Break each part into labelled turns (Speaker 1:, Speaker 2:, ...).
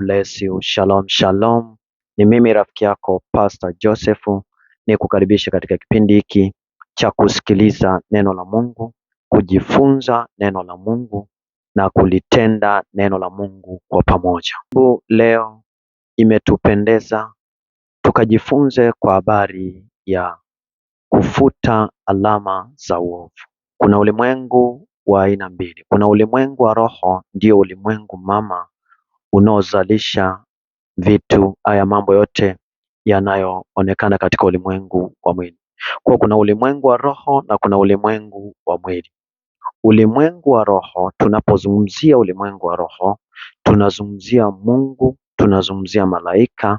Speaker 1: bless you. Shalom, shalom. Ni mimi rafiki yako Pastor Joseph, nikukaribisha katika kipindi hiki cha kusikiliza neno la Mungu, kujifunza neno la Mungu na kulitenda neno la Mungu kwa pamoja. Leo imetupendeza tukajifunze kwa habari ya kufuta alama za uovu. Kuna ulimwengu wa aina mbili. Kuna ulimwengu wa roho, ndio ulimwengu mama unaozalisha vitu, haya mambo yote yanayoonekana katika ulimwengu wa mwili. Kwa kuna ulimwengu wa roho na kuna ulimwengu wa mwili. Ulimwengu wa roho, tunapozungumzia ulimwengu wa roho, tunazungumzia Mungu, tunazungumzia malaika.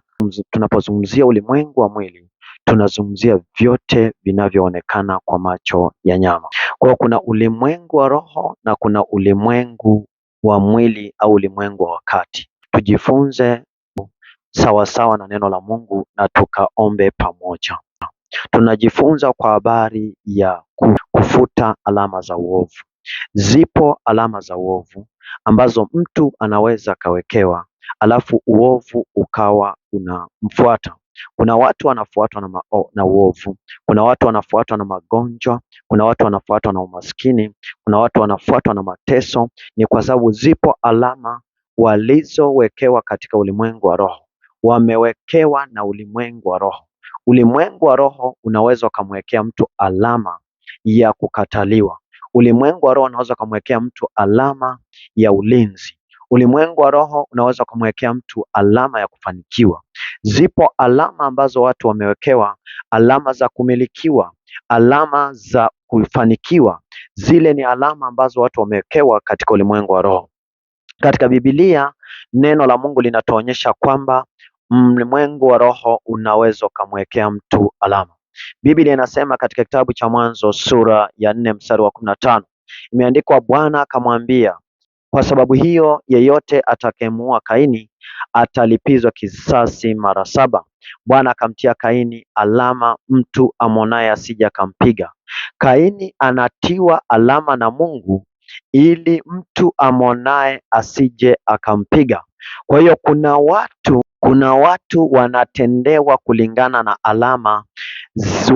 Speaker 1: Tunapozungumzia ulimwengu wa mwili, tunazungumzia vyote vinavyoonekana kwa macho ya nyama. Kwa hiyo kuna ulimwengu wa roho na kuna ulimwengu wa mwili au ulimwengu wa wakati. Tujifunze sawasawa na neno la Mungu na tukaombe pamoja. Tunajifunza kwa habari ya kufuta alama za uovu. Zipo alama za uovu ambazo mtu anaweza akawekewa, alafu uovu ukawa unamfuata. Kuna watu wanafuatwa na uovu, kuna watu wanafuatwa na magonjwa, kuna watu wanafuatwa na umaskini, kuna watu wanafuatwa na mateso. Ni kwa sababu zipo alama walizowekewa katika ulimwengu wa roho, wamewekewa na ulimwengu wa roho. Ulimwengu wa roho unaweza ukamwekea mtu alama ya kukataliwa. Ulimwengu wa roho unaweza ukamwekea mtu alama ya ulinzi. Ulimwengu wa roho unaweza ukamwekea mtu alama ya kufanikiwa. Zipo alama ambazo watu wamewekewa, alama za kumilikiwa, alama za kufanikiwa. Zile ni alama ambazo watu wamewekewa katika ulimwengu wa roho. Katika Biblia neno la Mungu linatuonyesha kwamba ulimwengu wa roho unaweza ukamwekea mtu alama. Biblia inasema katika kitabu cha Mwanzo sura ya 4 mstari wa 15, imeandikwa, Bwana akamwambia, kwa sababu hiyo yeyote atakayemuua Kaini atalipizwa kisasi mara 7. Bwana akamtia Kaini alama, mtu amwonaye asije akampiga. Kaini anatiwa alama na Mungu ili mtu amwonaye asije akampiga. Kwa hiyo kuna watu wanatendewa kulingana na alama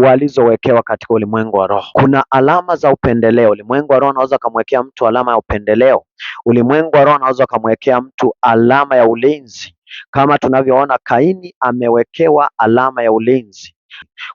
Speaker 1: walizowekewa katika ulimwengu wa roho. Kuna alama za upendeleo. Ulimwengu wa roho unaweza kumwekea mtu alama ya upendeleo. Ulimwengu wa roho unaweza kumwekea mtu alama ya ulinzi. Kama tunavyoona Kaini amewekewa alama ya ulinzi.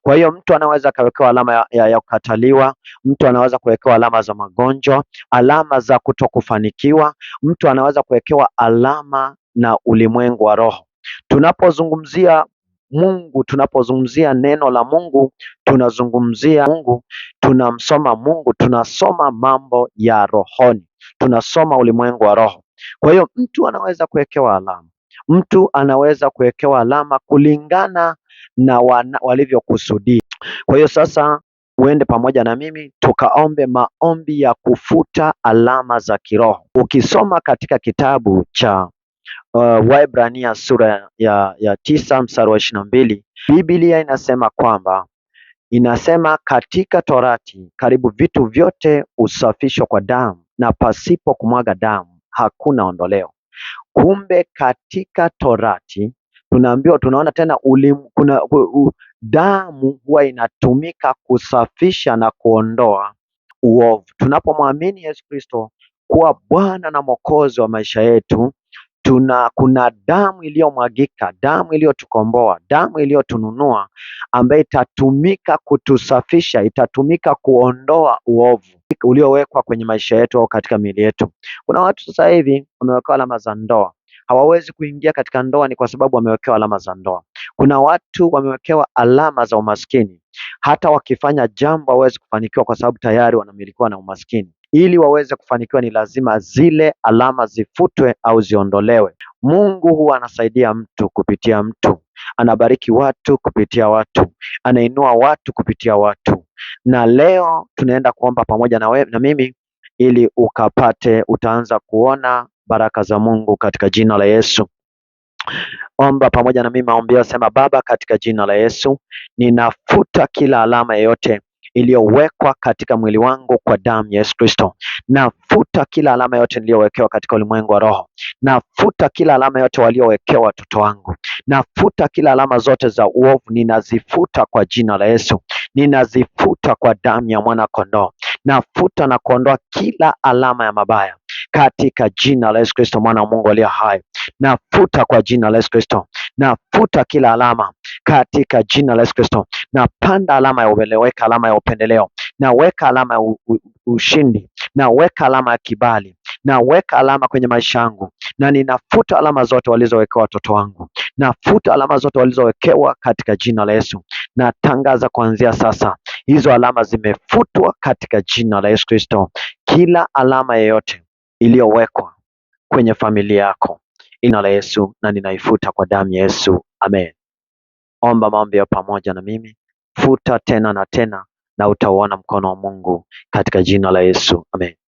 Speaker 1: Kwa hiyo mtu anaweza akawekewa alama ya kukataliwa, mtu anaweza kuwekewa alama za magonjwa, alama za kutokufanikiwa, mtu anaweza kuwekewa alama na ulimwengu wa roho. Tunapozungumzia Mungu, tunapozungumzia neno la Mungu, tunazungumzia Mungu, tunamsoma Mungu, tunasoma mambo ya rohoni, tunasoma ulimwengu wa roho. Kwa hiyo mtu anaweza kuwekewa alama. Mtu anaweza kuwekewa alama kulingana na walivyokusudia. Kwa hiyo sasa uende pamoja na mimi tukaombe maombi ya kufuta alama za kiroho. Ukisoma katika kitabu cha Waebrania sura ya 9 mstari wa 22, Biblia inasema kwamba, inasema katika Torati karibu vitu vyote husafishwa kwa damu, na pasipo kumwaga damu hakuna ondoleo. Kumbe katika Torati tunaambiwa, tunaona tena damu huwa inatumika kusafisha na kuondoa uovu. Tunapomwamini Yesu Kristo kuwa Bwana na Mwokozi wa maisha yetu, kuna damu iliyomwagika, damu iliyotukomboa, damu iliyotununua, ambayo itatumika kutusafisha, itatumika kuondoa uovu uliowekwa kwenye maisha yetu au katika miili yetu. Kuna watu sasa hivi wamewekewa alama za ndoa, hawawezi kuingia katika ndoa ni kwa sababu wamewekewa alama za ndoa. Kuna watu wamewekewa alama za umaskini, hata wakifanya jambo hawawezi kufanikiwa kwa sababu tayari wanamilikiwa na umaskini. Ili waweze kufanikiwa ni lazima zile alama zifutwe au ziondolewe. Mungu huwa anasaidia mtu kupitia mtu, anabariki watu kupitia watu, anainua watu kupitia watu. Na leo tunaenda kuomba pamoja na wewe na mimi ili utaanza kuona baraka za Mungu katika jina la Yesu. Omba pamoja na mimi maombi, sema: Baba, katika jina la Yesu, ninafuta kila alama yoyote iliyowekwa katika mwili wangu kwa damu ya Yesu Kristo. Nafuta Nafuta kila alama yote niliyowekewa katika ulimwengu wa roho. Nafuta kila alama yote waliowekewa watoto wangu. Nafuta kila alama zote za uovu, ninazifuta kwa jina la Yesu. Ninazifuta kwa damu ya mwana kondoo. Nafuta na kuondoa kila alama ya mabaya katika jina la Yesu Kristo, mwana wa Mungu aliye hai. Nafuta kwa jina la Yesu Kristo, nafuta kila alama katika jina la Yesu Kristo. Napanda alama ya ueleweka, alama ya upendeleo, naweka alama ya ushindi, naweka alama ya kibali, naweka alama kwenye maisha yangu, na ninafuta alama zote walizowekewa watoto wangu, nafuta alama zote walizowekewa katika jina la Yesu. Natangaza kuanzia sasa hizo alama zimefutwa katika jina la Yesu Kristo. Kila alama yoyote iliyowekwa kwenye familia yako, jina la Yesu, na ninaifuta kwa damu ya Yesu, amen. Omba maombi ya pamoja na mimi, futa tena na tena, na utauona mkono wa Mungu katika jina la Yesu, amen.